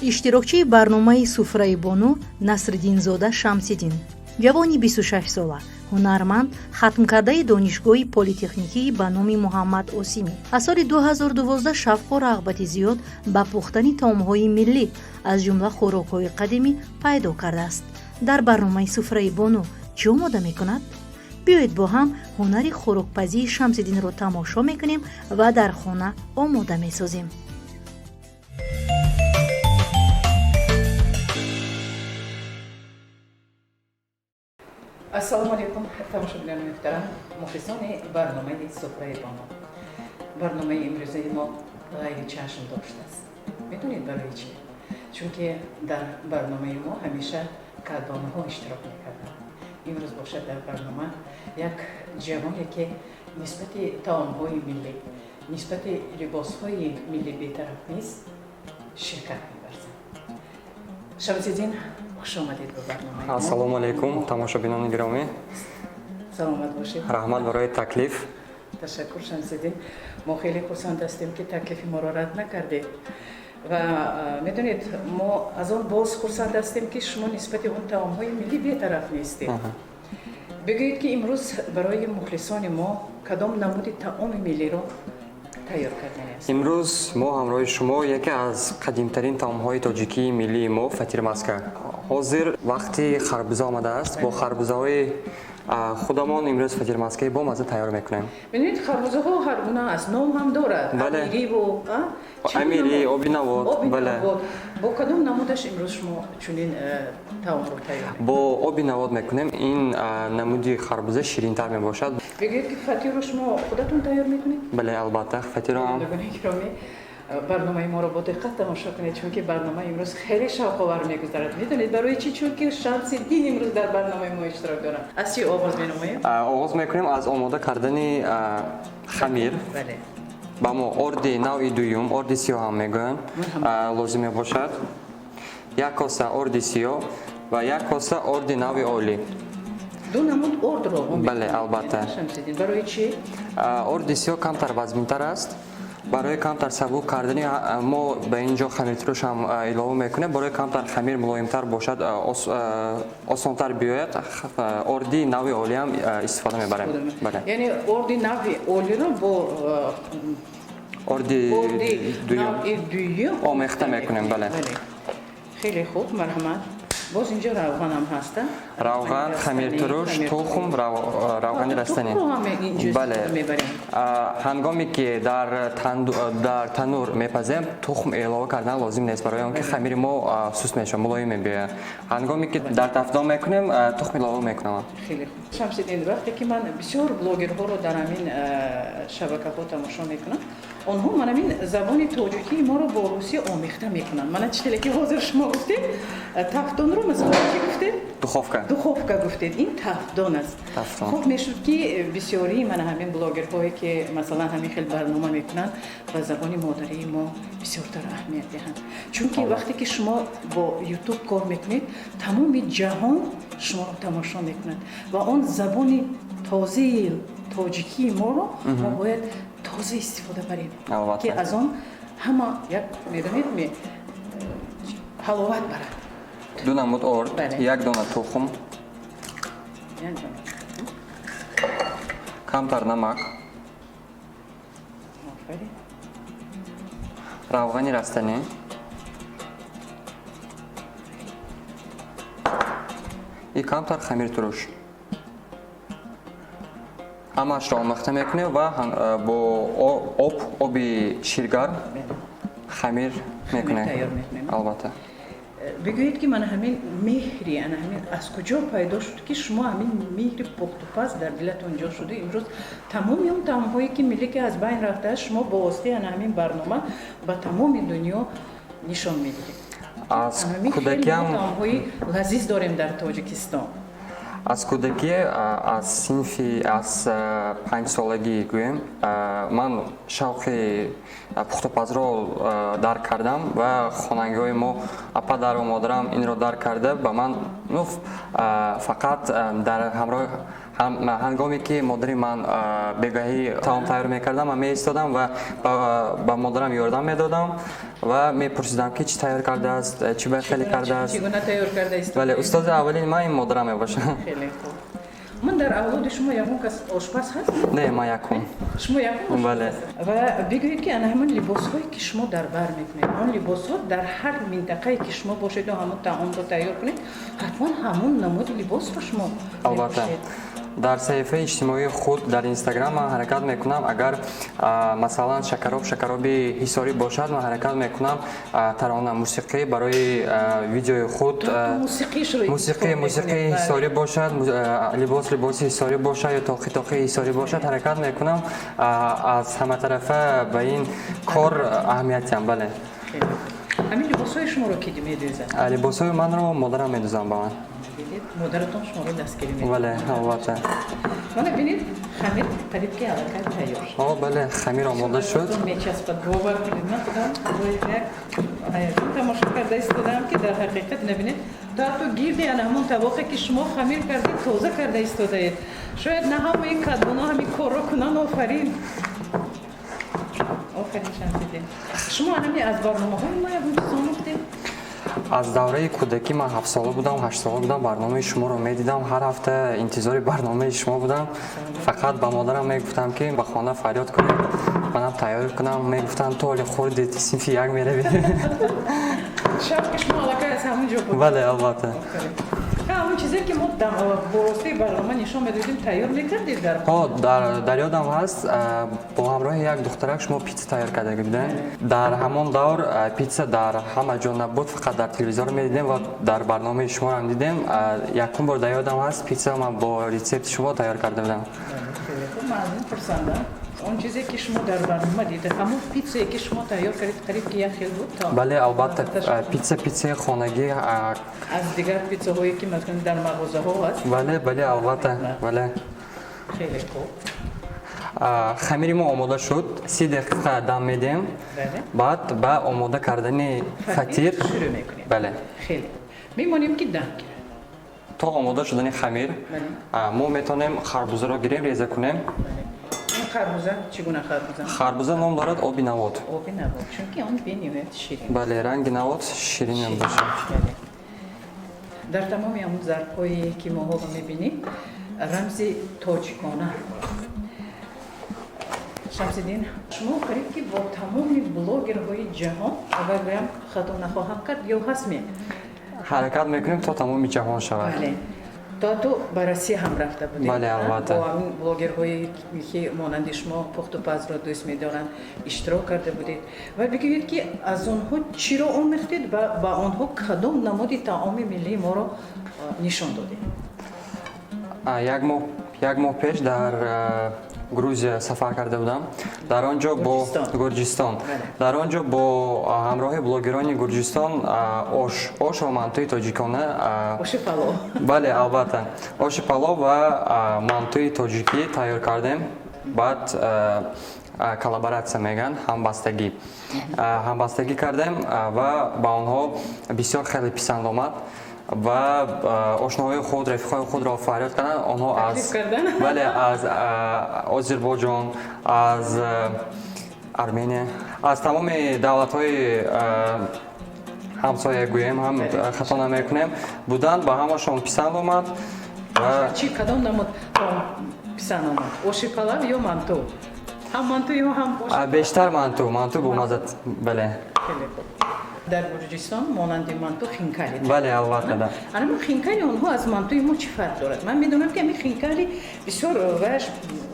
Иштирокчии барномаи «Суфраи бону» Насриддинзода Шамсиддин, ҷавони 26-сола, ҳунарманд, хатмкардаи Донишгоҳи политехникии ба номи Муҳаммад Осимӣ. Аз соли 2012 шавқу рағбати зиёд ба пухтани таомҳои миллӣ, аз ҷумла хӯрокҳои қадимӣ пайдо кардааст. Дар барномаи «Суфраи бону» чӣ омода мекунад? Биёед, бо ҳам ҳунари хӯрокпазии Шамсиддинро тамошо мекунем ва дар хона омода месозем. Ассалому алайкум, тамошобинони муҳтарам, мухлисони барномаи «Суфраи бону». Барномаи имрӯзаи мо ғайри чашм доштааст. Медонед барои чӣ? Чунки дар барномаи мо ҳамеша кадбонуҳо иштирок мекарданд. Имрӯз бошад, дар барнома як ҷавоне, ки нисбати таомҳои миллӣ, нисбати либосҳои миллӣ бетараф нест, ширкат меварзад. Шамсиддин, хуш омадед ба барномаи. Ассалому алайкум, тамошобинони гиромӣ. Саломат бошед. Раҳмат барои таклиф. Ташаккур, Шамсиддин. Мо хеле хурсанд ҳастем, ки таклифи моро рад накардед, ва медонед, мо аз он боз хурсанд ҳастем, ки шумо нисбати он таомҳои миллӣ бетараф нестед. Бигӯед, ки имрӯз барои мухлисони мо кадом намуди таоми миллиро тайёр карданест? Имрӯз мо ҳамроҳи шумо яке аз қадимтарин таомҳои тоҷикии миллии мо, фатирмаска. Ҳозир вақти харбуза омадааст, бо харбузаҳои худамон имрӯз фатирмаскаи бомазза тайёр мекунем. Медонед, харбузаҳо ҳар гуна аст, ном ҳам дорад. Бале. Амириву амири, оби навот, бале. Бо кадом намудаш имрӯз шумо чунин таомро тайёр? Бо оби навот мекунем. Ин намуди харбуза ширинтар мебошад. Бигӯед, ки фатирро шумо худатон тайёр мекунед? Бале, албатта, фатирро ҳам. Гиромӣ, барномаи моро бо диққат тамошо кунед, чунки барнома имрӯз хеле шавқовар мегузарад. Медонед барои чӣ? Чунки Шамсиддин имрӯз дар барномаи мо иштирок дорад. Аз чӣ оғоз менамоем? Оғоз мекунем аз омода кардани хамир. Ба мо орди навъи дуюм, орди сиёҳ ҳам мегӯянд, лозим мебошад. Як коса орди сиёҳ ва як коса орди навъи олӣ. Ду намуд ордро? Бале, албатта. Шамсиддин, барои чӣ? Орди сиёҳ камтар вазминтар аст. Барои камтар сабук кардани, мо ба ин ҷо хамиртуруш ҳам илова мекунем. Барои камтар хамир мулоимтар бошад, осонтар биёяд, орди навъи олиам истифода мебарем. Яъне орди навъи олиро бо орди навъи дуюм омехта мекунем, бале. Хеле хуб, марҳамат. Боз инҷо равғанам ҳаста? Равған, хамиртуруш, тухм, равғани растанӣ. Бале. Ҳангоме ки дар танур мепазем, тухм илова кардан лозим нест, барои он ки хамири мо суст мешавад, мулоим мебиёяд. Ҳангоме ки дар тафдон мекунем, тухм илова мекунам. Хеле хуб, Шамсиддин. Вақте ки ман бисёр блогерҳоро дар ҳамин шабакаҳо тамошо мекунам, онҳо ман ҳамин забони тоҷикии моро бо русӣ омехта мекунанд. Мана чӣ хеле ки ҳозир шумо гуфтед, тафдонро, масалан, чӣ гуфтед? Духовка. Духовка гуфтед, ин тафдон аст. Хуб мешуд, ки бисёрии мана ҳамин блогерҳое, ки масалан ҳамин хел барнома мекунанд, ба забони модарии мо бисёртар аҳамият диҳанд, чунки вақте ки шумо бо Ютуб кор мекунед, тамоми ҷаҳон шуморо тамошо мекунад ва он забони тозаи тоҷикии моро мо бояд тоза истифода барем, ки аз он ҳама як, медонед, ҳаловат барад. Ду намуд орд, як дона тухм, камтар намак, равғани растанӣ и камтар хамиртуруш. Ҳамаашро омехта мекунем ва бо об, оби ширгарм хамир мекунем, албатта. Бигӯед, ки мана ҳамин меҳри, ана ҳамин аз куҷо пайдо шуд, ки шумо ҳамин меҳри пухтупаз дар дилатон ҷо шуду имрӯз тамоми он таомҳое, ки миллӣ, ки аз байн рафтааст, шумо бо воситаи ана ҳамин барнома ба тамоми дунё нишон медиҳед? Аз кӯдакиам. Таомҳои лазиз дорем дар Тоҷикистон. Аз кӯдакӣ, аз синфи, аз 5-солагӣ гӯем, ман шавқи пухтупазро дарк кардам ва хонагиҳои мо, падару модарам, инро дарк карда, ба ман, ну, фақат дар ҳамроҳ Ҳангоме ки модари ман бегаҳӣ таом тайёр мекардам, ман меистодам ва ба модарам ёрдам медодам ва мепурсидам, ки чӣ тайёр кардааст, чӣ ба хеле кардааст. Чӣ гуна тайёр кардааст? Бале, устоди аввалини ман ин модарам мебошад. Хеле хуб. Ман дар авлоди шумо ягон кас ошпаз ҳаст? Не, ман якум. Шумо якум? Бале. Ва бигӯед, ки ана ҳамон либосҳое, ки шумо дар бар мекунед, он либосҳо дар ҳар минтақае, ки шумо бошеду ҳамон таомро тайёр кунед, ҳатман ҳамон намуди либосро шумо Албатта. Дар саҳифаи иҷтимоии худ дар Инстаграм ман ҳаракат мекунам, агар масалан, шакароб шакароби ҳисорӣ бошад, ман ҳаракат мекунам тарона мусиқӣ барои видеои худ, мусиқии ҳисорӣ бошад, либос либоси ҳисорӣ бошад ё тоқи тоқии ҳисорӣ бошад. Ҳаракат мекунам аз ҳаматарафа ба ин кор аҳамият диҳам, бале. Ҳамин либосҳои шуморо ки медӯзад? Либосҳои манро модарам медӯзам ба ман. Модаратон шуморо дастгирӣ мекунад? Бале, албатта. Мана бинед, хамир қариб ки аллакай тайёр. О, бале, хамир омода шуд. Мечаспад, бовар кунед, ман худам бо як ҳаяҷон тамошо карда истодам, ки дар ҳақиқат набинед, то ҳатто гирди ана ҳамон табоқе, ки шумо хамир кардед, тоза карда истодаед. Шояд на ҳамаи кадбоно ҳамин корро кунанд. Офарин, офарин, Шамсиддин. Шумо анами аз барномаҳои мо ягон чиз омӯхтед? Аз давраи кӯдакӣ, ман 7-сола будам, 8-сола будам, барномаи шуморо медидам. Ҳар ҳафта интизори барномаи шумо будам. Фақат ба модарам мегуфтам, ки ба хона фарёд кунед, манам тайёр кунам. Мегуфтанд: «Ту ҳоли хурди, синфи як меравӣ». Шавқи шумо аллакай аз ҳамон ҷо буд? Бале, албатта. Ҳамон чизе, ки мо бо воситаи барнома нишон медодем, тайёр мекардед дар Ҳо, дар ёдам ҳаст, бо ҳамроҳи як духтарак шумо питса тайёр карда будем. Дар ҳамон давр питса дар ҳама ҷо набуд, фақат дар телевизор медидем ва дар барномаи шумоам дидем. Якум бор дар ёдам ҳаст, питса ман бо рецепти шумо тайёр карда будам. Хеле хуб, ман аз ин хурсандам. Он чизе, ки шумо дар барнома дида, ҳамон питсае, ки шумо тайёр кардед, қариб ки як хел буд? Бале, албатта, питса питсаи хонагӣ. Аз дигар питсаҳое, ки масалан дар мағозаҳо аст? Бале, албатта, бале. Хеле хуб. Хамири мо омода шуд, 30 дақиқа дам медиҳем, баъд ба омода кардани фатир шурӯъ мекунем. Бале. Хеле мемонем, ки дам гирад. То омода шудани хамир мо метавонем харбузаро гирем, реза кунем. Ин харбуза чӣ гуна харбуза? Харбуза ном дорад оби навот. Оби навот, чунки он бениҳоят ширин. Бале, ранги навот ширин мебошад. Дар тамоми ҳамон зарфҳое, ки мо ҳоло мебинем, рамзи тоҷикона. Шамсиддин, шумо қариб ки бо тамоми блогерҳои ҷаҳон, агар гӯям, хато нахоҳам кард, ё ҳастме? Ҳаракат мекунем, то тамоми ҷаҳон шавад. Бале, то ҳатто ба Россия ҳам рафта будем. Бале, албатта. Бо ҳамин блогерҳое, ки монанди шумо пухтупазро дӯст медоранд, иштирок карда будед. Ва бигӯед, ки аз онҳо чиро омӯхтед ва ба онҳо кадом намуди таоми миллии моро нишон додед? Як моҳ пеш дар Грузия сафар карда будам. Дар он ҷо бо Гурҷистон, дар он ҷо бо ҳамроҳи блогерони Гурҷистон ош ва мантуи тоҷикона. Оши палов. Бале, албатта, оши палов ва мантуи тоҷикӣ тайёр кардем. Баъд коллаборатсия мегӯянд, ҳамбастагӣ кардем ва ба онҳо бисёр хеле писанд омад ва ошноҳои худ, рафиқҳои худро фарёд карданд. Онҳо аз, бале, аз Озарбойҷон, аз Армения, аз тамоми давлатҳои ҳамсоя гӯем ҳам хато намекунем, буданд. Ба ҳамашон писанд омад. Чӣ, кадом намуд писанд омад, оши палав ё манту? Ҳам манту ё ҳам? Бештар манту, манту бомаза, бале. Хеле хуб. Дар Гурҷистон монанди манту хинкали. Бале, албатта, да. Ана хинкали онҳо аз мантуи мо чӣ фарқ дорад? Ман медонам, ки ами хинкали бисёр ваяш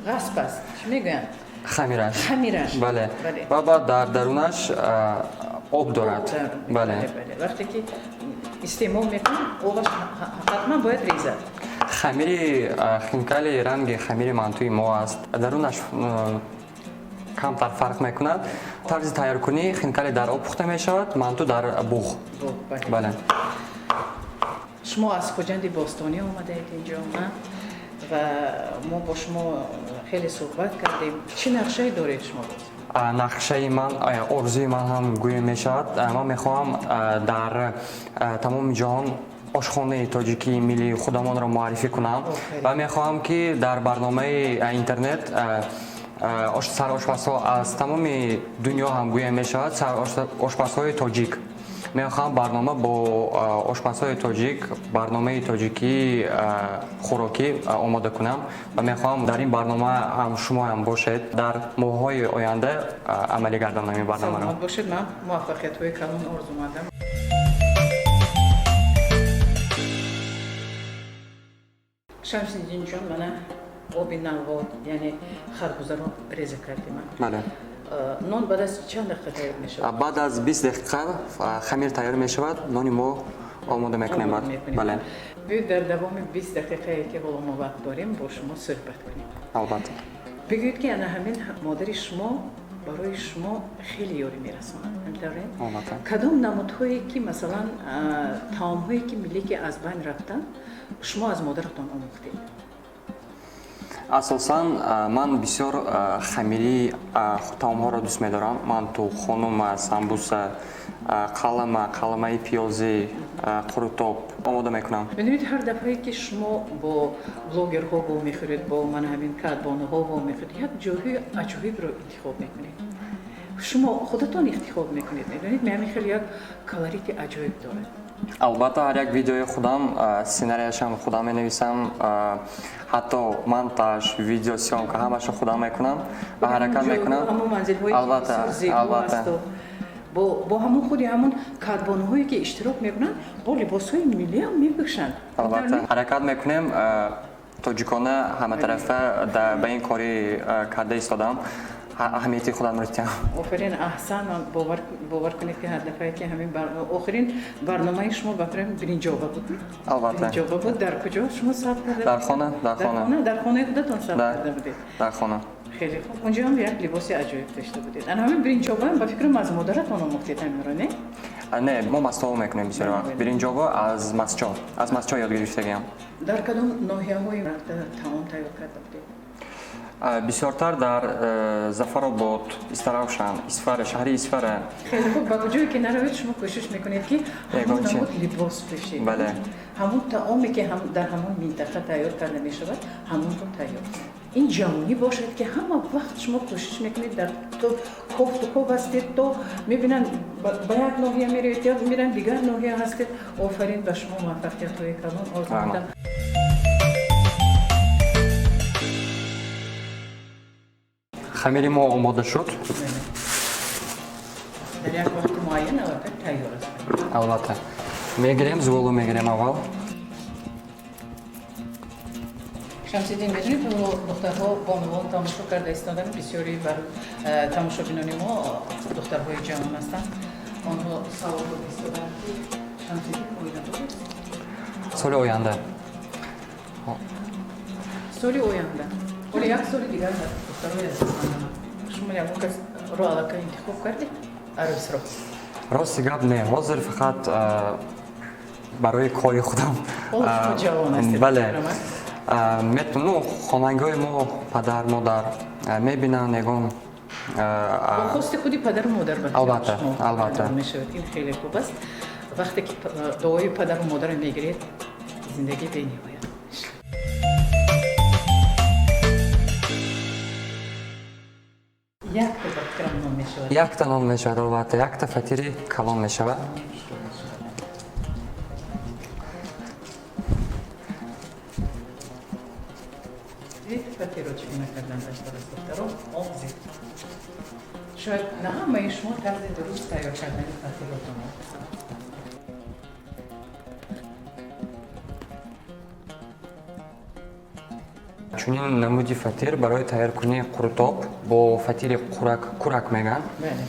ғасб аст, чӣ мегӯянд? Хамираш. Хамираш. Бале, ва баъд дар дарунаш об дорад, бале. Вақте ки истеъмол мекунам, обаш ҳатман бояд резад. Хамири хинкали ранги хамири мантуи мо аст, дарунаш камтар фарқ мекунад. Тарзи тайёркунӣ: хинкали дар об пухта мешавад, манту дар буғ, бале. Шумо аз Хуҷанди бостонӣ омадаед инҷо ва мо бо шумо хеле суҳбат кардем. Чӣ нақшае доред шумо? Нақшаи ман, орзуи ман ҳам гӯё мешавад, ман мехоҳам дар тамоми ҷаҳон Ошхонаи тоҷикии миллии худамонро муаррифӣ кунам ва мехоҳам, ки дар барномаи интернет сарошпазҳо аз тамоми дунё ҳам гӯя мешавад, сарошпазҳои тоҷик. Мехоҳам барнома бо ошпазҳои тоҷик, барномаи тоҷикии хӯрокӣ омода кунам ва мехоҳам дар ин барнома ҳам шумо ҳам бошед. Дар моҳҳои оянда амалӣ гардонам ин барномаро. Саломат бошед, ман муваффақиятҳои калон орзумандам. Шамсиддинҷон, мана оби навот, яъне харбузаро реза кардем. Бале. Нон баъд аз чанд дақиқа тайёр мешавад? Баъд аз 20 дақиқа хамир тайёр мешавад, нони мо омода мекунем баъд. Бале. Биёед, дар давоми 20 дақиқае, ки ҳоло мо вақт дорем, бо шумо суҳбат кунем. Албатта. Бигӯед, ки ана ҳамин модари шумо барои шумо хеле ёрӣ мерасонад, ҳамин? Албатта. Кадом намудҳое, ки масалан таомҳое, ки миллӣ, ки аз байн рафтанд, шумо аз модаратон омӯхтед? Асосан ман бисёр хамирии таомҳоро дӯст медорам. Манту, хонума, самбуса, қалама, қаламаи пиёзӣ, қурутоб омода мекунам. Медонед, ҳар дафъае, ки шумо бо блогерҳо вомехӯред, бо мана ҳамин кадбонуҳо вомехӯред, як ҷойҳои аҷоибро интихоб мекунед. Шумо худатон интихоб мекунед, медонед, ҳамин хеле як колорити аҷоиб дорад. Албатта, ҳар як видеои худам, сценарияшам худам менависам, ҳатто монтаж, видеосъёмка, ҳамаашо худам мекунам ва ҳаракат мекунам. Албатта, албатта, бо ҳамон худи ҳамон кадбонуҳое, ки иштирок мекунанд, бо либосҳои миллиам мепӯшанд. Албатта, ҳаракат мекунем тоҷикона ҳаматарафа ба ин кори карда истодам, аҳамияти худамро диҳам. Офарин, аҳсан. Бовар кунед, ки ҳар дафъае, ки ҳамин охирин барномаи шумо ба фикрам биринҷоба буд. Албатта. Биринҷоба буд. Дар куҷо шумо сабт карда? Дар хона, дар хона. Дар хонаи худатон сабт карда будед? Дар хона. Хеле хуб, унҷо ҳам як либоси аҷоиб дошта будед. Ана ҳамин биринҷобаам, ба фикрам, аз модаратон омӯхтед ҳаминро, не? Не, мо мастово мекунем бисёр вақт. Биринҷоба аз масчо ёд гирифтагиам. Дар кадом ноҳияҳои рафта таом тайёр карда будед? Бисёртар дар Зафаробод, Истаравшан, Исфара, шаҳри Исфара. Хеле хуб, ба куҷое ки наравед, шумо кӯшиш мекунед, ки ҳамон намуд либос пӯшед, Бале. ҳамон таоме, ки дар ҳамон минтақа тайёр карда мешавад, ҳамонро тайёр. Ин ҷавонӣ бошад, ки ҳама вақт шумо кӯшиш мекунед, дар то кофту ков ҳастед, то мебинанд, ба як ноҳия меравед, ё мебинанд, дигар ноҳия ҳастед. Офарин ба шумо, муваффақиятҳои калон орзумандам. Хамири мо омода шуд. Дар як вақти муайян аллакай тайёр аст. Албатта, мегирем, зуволу мегирем аввал. Шамсиддин, медонед, ҳоло духтарҳо, бонувон тамошо карда истоданд. Бисёри бар тамошобинони мо духтарҳои ҷавон ҳастанд. Онҳо савол дода истоданд, ки Шамсиддин оила дорад? Соли оянда. Соли оянда, ҳоло як соли дигар ҳаст. Духтарҳои азиз, шумо ягон касро аллакай интихоб кардед, арӯсро? Рости гап, не, ҳозир фақат барои кори худам. Ҳоло шумо ҷавон ҳастед. Бале. Ну, хонагиҳои мо, падар, модар мебинанд ягон. Бо хости худи падару модар. Албатта, албатта. Мешавад, ин хеле хуб аст. Вақте ки дуои падару модарро мегиред, зиндагӣ бениҳоят. Якта, ба фикрам, нон мешавад. Якта нон мешавад, албатта, якта фатири калон мешавад. Фатиро чӣ гуна кардан дар духтаро омӯзед. Шояд на ҳамаи шумо тарзи дуруст тайёр кардани фатиро донед. Чунин намуди фатир барои тайёркунии қурутоб бо фатири қурак, курак мегӯянд. Бале,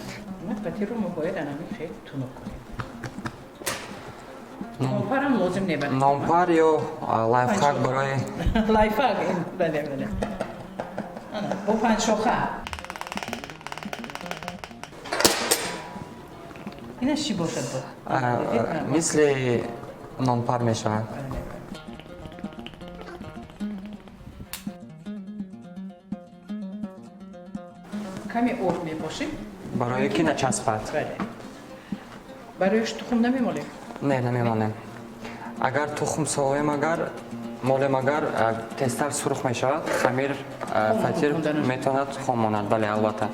ма фатирро мо бояд анами хеле тунук кунем, нонпарам лозим не. Нонпар ё лайфхак барои Лайфхак, бале, бале, бо панҷшоха. Инаш чӣ бошад? Бо Мисли нонпар мешавад. Каме орд мепошем. Барое ки начаспад. Бале. Барояш тухм намемолем? Не, намемонем. Агар тухм солем, агар молем, агар тезтар сурх мешавад хамир, фатир метавонад хом монад. Бале, албатта.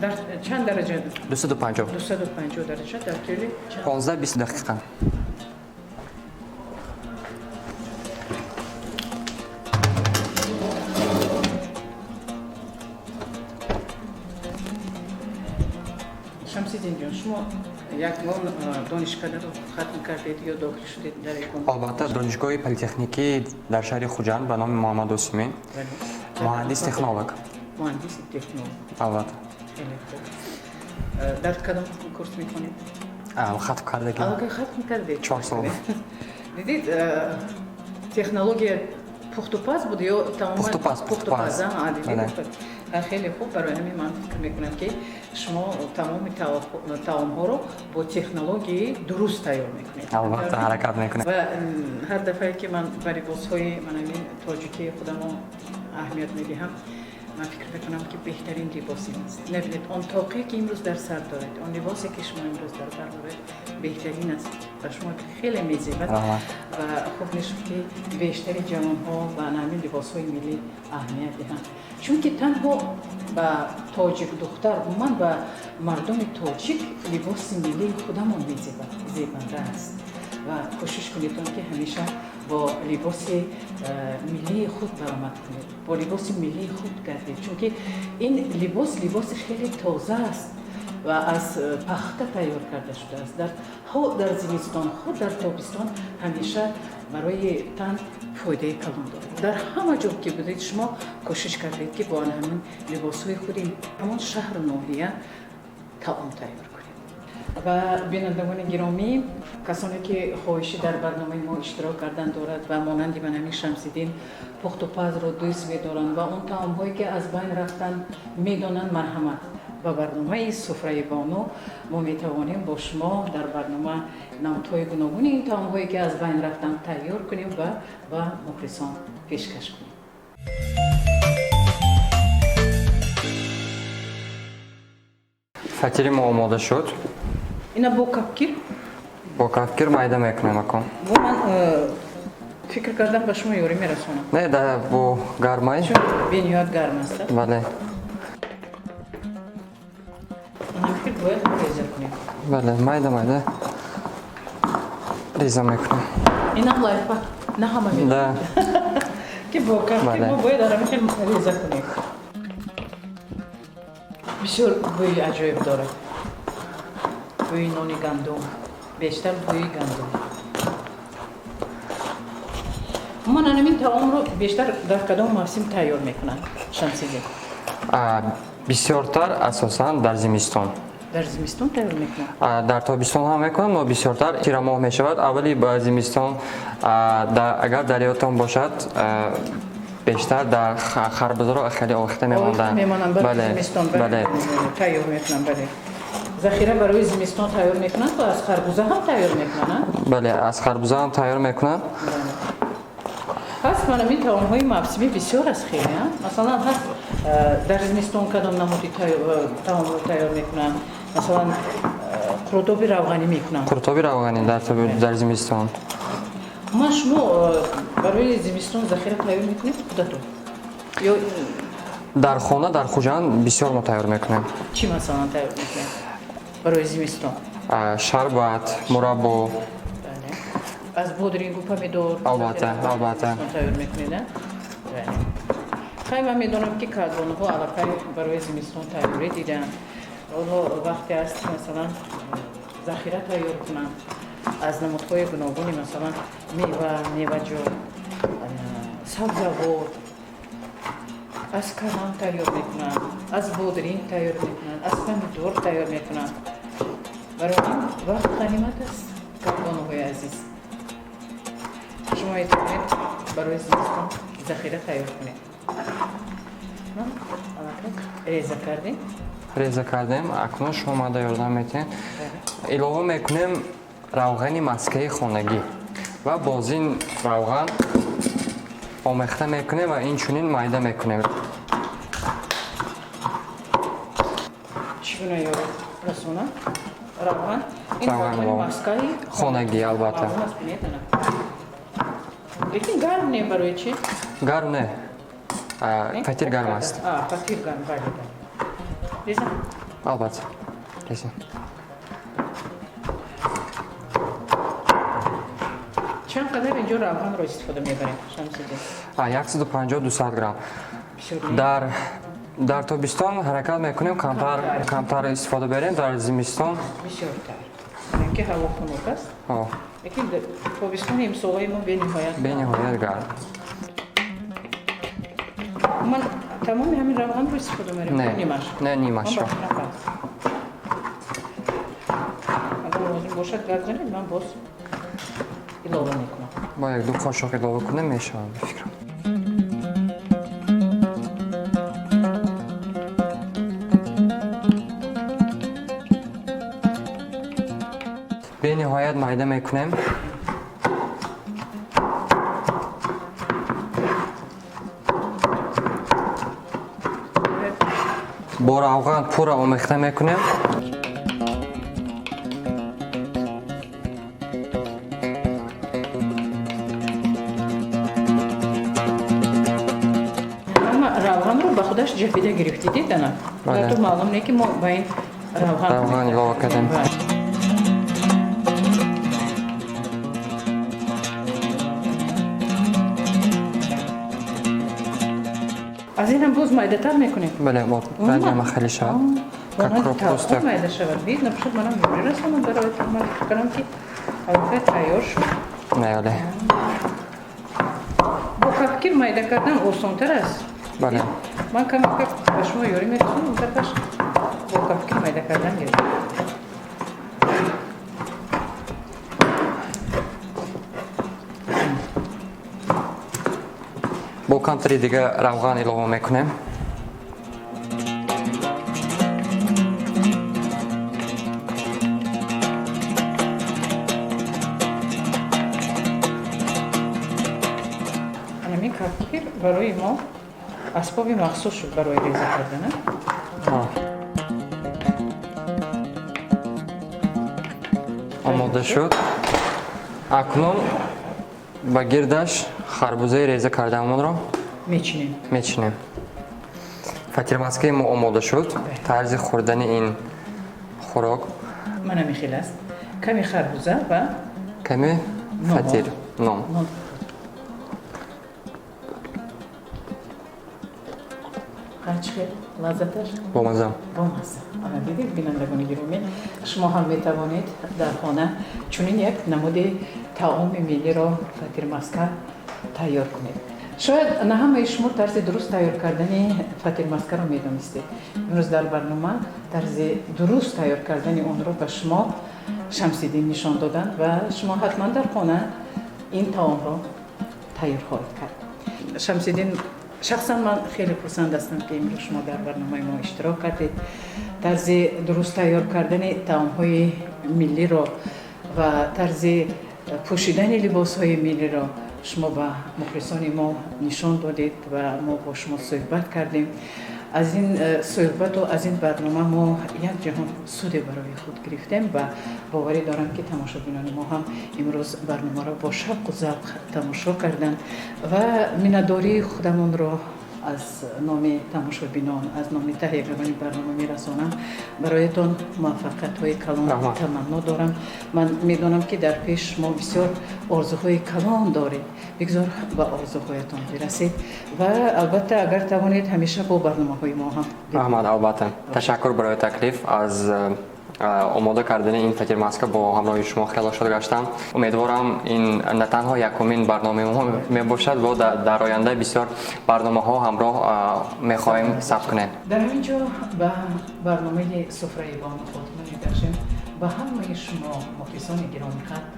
Дар чанд дараҷа? 250. 250 дараҷа дар тӯли 15-20 дақиқа. Шамсиддинҷон, шумо ягон донишкадаро хатм кардед ё дохил шудед дар ягон? Албатта, донишгоҳи политехникӣ дар шаҳри Хуҷанд ба номи Муҳаммад Осимӣ, муҳандис технолог. Муҳандиси технолог. Албатта. Хеле хуб. Дар кадом курс мехонед? Хатм кардагӣ. Аллакай хатм кардед? 4 сол. Дидед, технология пухтупаз буд ё тамоман? Пухтупаз. Пухтупаз. Хеле хуб. Барои ҳамин ман фикр мекунам, ки шумо тамоми таомҳоро бо технологияи дуруст тайёр мекунед. Албатта, ҳаракат мекунем. Ва ҳар дафъае ки ман ба либосҳои манамин тоҷикии худамо аҳамият медиҳам, ман фикр мекунам, ки беҳтарин либос ин аст. Набинед, он тоқе ки имрӯз дар сар доред, он либосе ки шумо имрӯз дар бар доред, беҳтарин аст, ба шумо хеле мезебад. Ва хуб мешуд, ки бештари ҷавонҳо ба ҳамин либосҳои миллӣ аҳамият диҳанд, чунки танҳо ба тоҷик духтар, умуман ба мардуми тоҷик либоси миллии худамон мезебад, зебанда аст. Ва кӯшиш кунедон, ки ҳамеша бо либоси миллии худ баромад кунед, бо либоси миллии худ гардед, чунки ин либос либоси хеле тоза аст ва аз пахта тайёр карда шудааст. Хо дар зимистон, хо дар тобистон ҳамеша барои тан фоидаи калон дорад. Дар ҳама ҷо ки будед, шумо кӯшиш кардед, ки бо ҳамин либосҳои худи ҳамон шаҳру ноҳия таом тайёр кунед. Ва бинандагони гиромӣ, касоне ки хоҳишӣ дар барномаи мо иштирок кардан дорад ва монанди ман ҳамин Шамсиддин пухтупазро дӯст медоранд ва он таомҳое ки аз байн рафтанд медонанд, марҳамат ба барномаи Суфраи бону. Мо метавонем бо шумо дар барнома намудҳои гуногуни ин таомҳое ки аз байн рафтанд тайёр кунем ва ба мухлисон пешкаш кунем. Фатири мо омода шуд. Ина бо кафкир? Бо кафкир майда мекунем акун. Бо ман фикр кардам, ба шумо ёрӣ мерасонам. Не, да, бо гармай. Чун бениҳоят гарм аст. Бале. Фикр бояд реза кунем. Бале, майда майда реза мекунем. Инам лайфхак, на ҳама медонад, ки бо кафкир мо бояд ҳамин хел реза кунем. Бисёр бӯи аҷоиб дорад, бӯи нони гандум, бештар бӯи гандум. Ман ҳамин таомро бештар дар кадом мавсим тайёр мекунанд, Шамсиддин? Бисёртар асосан дар зимистон. Дар зимистон тайёр мекунанд? Дар тобистон ҳам мекунанд, но бисёртар тирамоҳ мешавад, аввали ба зимистон. Агар дар ёдтон бошад, бештар дар харбузаро хеле охита мемонданд. Мемонанд. Бале, тайёр мекунанд. Бале, захира барои зимистон тайёр мекунанд ва аз харбуза ҳам тайёр мекунанд. Бале, аз харбуза ҳам тайёр мекунанд. Пас мана ин таомҳои мавсимӣ бисёр аст хеле. Масалан, ҳаст дар зимистон кадом намуди таомро тайёр мекунанд? Масалан, қурутоби равғанӣ мекунанд. Қурутоби равғанӣ дар зимистон. Ма шумо барои зимистон захира тайёр мекунед худатон ё? Дар хона, дар Хуҷанд бисёр мо тайёр мекунем. Чӣ масалан тайёр мекунед барои зимистон? Шарбат, мураббо. Аз бодрингу помидор? Албатта, албатта. Тайёр мекунед. Хай, ман медонам, ки кадбонуҳо аллакай барои зимистон тайёрӣ диданд. Ҳоло вақте аст, масалан, захира тайёр кунанд аз намудҳои гуногуни, масалан, мева, меваҷот, сабзавот. Аз калам тайёр мекунанд, аз бодринг тайёр мекунанд, аз помидор тайёр мекунанд. Барои ин вақт ғанимат аст. Кадбонуҳои азиз, шумо метавонед барои зимистон захира тайёр кунед. Реза кардем. Реза кардем. Акнун шумо мада ёрдам метиҳед, илова мекунем равғани маскаи хонагӣ ва боз ин равған омехта мекунем ва инчунин майда мекунем. Чӣ гуна ёрӣ расонам? Равған, ин равғани маскаи хонагӣ, албатта. Маълум аст, бинед, ана. Лекин гарм не, барои чӣ? Гарм не. Фатир гарм аст. Фатир гарм, бале, бале. Резам? Албатта. Резем. Чанд қадар инҷо равғанро истифода мебарем, Шамсиддин? 150-200 грамм. Дар тобистон ҳаракат мекунем камтар истифода берем, дар зимистон бисёртар. Ки ҳаво хунук аст. Лекин тобистони имсолаи мо бениҳоят бениҳоят гарм. Ман тамоми ҳамин равғанро истифода мебарем? Не, нимаш. Не, нимашро. Агар лозим бошад, гап занед, ман боз илова мекунам. Бо як-ду қошуқ илова кунем, мешавад, ба фикрам. Бениҳоят майда мекунем. Бо равған пурра омехта мекунем. Ама равғанро ба худаш ҷафида гирифтӣ, дид ана? Бале. То маълум не, ки мо ба ин равған илова кардем. Аз ин ҳам боз майдатар мекунем? Бале, ранги хеле шавад. Как майда шавад. Бид набошад, манам ёрӣ расонам бароятон. Ман фикр кардам, ки аллакай тайёр шуд. Не, бале. Бо кафкир майда кардан осонтар аст. Бале. Ман камака ба шумо ёрӣ мерасонам, тафаш бо кафкир майда кардан гирем. Бо камтари дига равған илова мекунем. Анами кафкир барои мо асбоби махсус шуд барои реза кардан. Омода шуд. Акнун ба гирдаш харбузаи реза кардаамонро мечинем. Мечинем. Фатирмаскаи мо омода шуд. Тарзи хӯрдани ин хӯрок мана михел аст: ками харбуза ва ками фатир, нон. Чӣ хел лаззаташ? Бомаза. Бомаза. Ана, дидед, бинандагони гиромӣ, шумо ҳам метавонед дар хона чунин як намуди таоми миллиро, фатирмаска, тайёр кунед. Шояд на ҳамаи шумо тарзи дуруст тайёр кардани фатирмаскаро медонистед. Имрӯз дар барнома тарзи дуруст тайёр кардани онро ба шумо Шамсиддин нишон доданд ва шумо ҳатман дар хона ин таомро тайёр хоҳед кард. Шамсиддин, шахсан ман хеле хурсанд ҳастам, ки имрӯз шумо дар барномаи мо иштирок кардед. Тарзи дуруст тайёр кардани таомҳои миллиро ва тарзи пӯшидани либосҳои миллиро шумо ба мухлисони мо нишон додед ва мо бо шумо суҳбат кардем. Аз ин суҳбату аз ин барнома мо як ҷаҳон суде барои худ гирифтем ва боварӣ дорам, ки тамошобинони мо ҳам имрӯз барномаро бо шавқу завқ тамошо карданд ва миннатдории худамонро аз номи тамошобинон, аз номи таҳиягарони барнома мерасонам. Бароятон муваффақиятҳои калон таманно дорам. Ман медонам, ки дар пеш шумо бисёр орзуҳои калон доред. Бигзор ба орзуҳоятон бирасед ва албатта, агар тавонед, ҳамеша бо барномаҳои мо ҳам. Раҳмат, албатта, ташаккур барои таклиф. Аз омода кардани ин фатирмаска бо ҳамроҳи шумо хело шод гаштам. Умедворам, ин на танҳо якумин барномаи мо мебошад, бо дар оянда бисёр барномаҳо ҳамроҳ мехоҳем сабт кунем. Дар ҳамин ҷо ба барномаи Суфраи бону хотима мебахшем. Ба ҳамаи шумо мухлисони гиромиқадр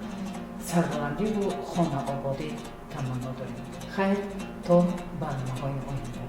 сарбаландиву хонаободӣ таманно дорем. Хайр, то барномаҳои оянда.